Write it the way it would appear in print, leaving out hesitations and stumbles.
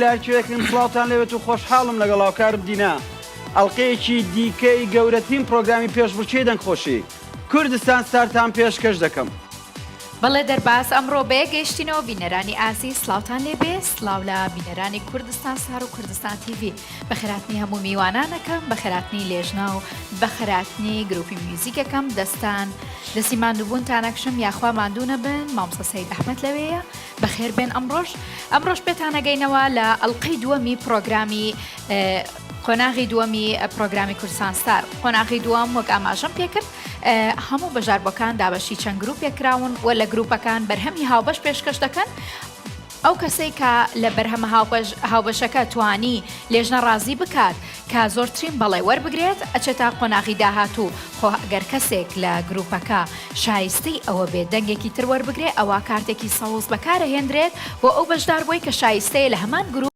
لە هەرکوێکن سڵاوتان لێبێت و خۆشحاڵم لەگەڵ هاوکارم دینا ئەڵقەیەکی دیکەی گەورەترین پرۆگرامی پێشبڕکێی دەنگخۆشی کوردستان ستارتان پێشکەش دەکەم. بەڵێ دەرباز ئەمڕۆ بەیەک گەیشتینەوە بینەرانی ئازیز سڵاوتان لێبێ سڵاو لە بینەرانی کوردستان ستار و کوردستان تیڤی بەخێراتنی هەموو میوانان ئەکەم بەخێراتنی لێژنە و بەخێراتنی گروپی میوزیک ئەکەم دەستان دەستی ماندووبوونتان ئەکشم یاخوا ماندوو نەبن مامۆستا سەید ئەحمەد لەوێیە بەخێر بێن ئەمڕۆش ئەمڕۆش پێتانەگەینەوە لە ئەڵلقەی دووەمی پرۆگرامی قۆناغی دووەمی پرۆگرامی کوردستان ستار قۆناغی دووەم وەک ئاماژەم پێکرد هەموو بەژاربەکان دابەشی چەند گروپێک کراون و لە گروپەکان بەرهەمی هاوبەش پێشکەش دەکەن ئەو کەسەی کە لە بەرهەمە هاوبەشەکە توانی لێژنە ڕازی بکات کە زۆرترین بەڵێ وەربگرێت ئەچێتە قۆناغی داهاتوو، خۆ ئەگەر کەسێک لە گروپەکە شایستەی ئەوە بێت دەنگێکی تر وەربگرێ ئەوا کارتێکی سەوز بەکارئەهێندرێت بۆ ئەو بەشداربووەی کە شایستەیە لە هەمان گروپ.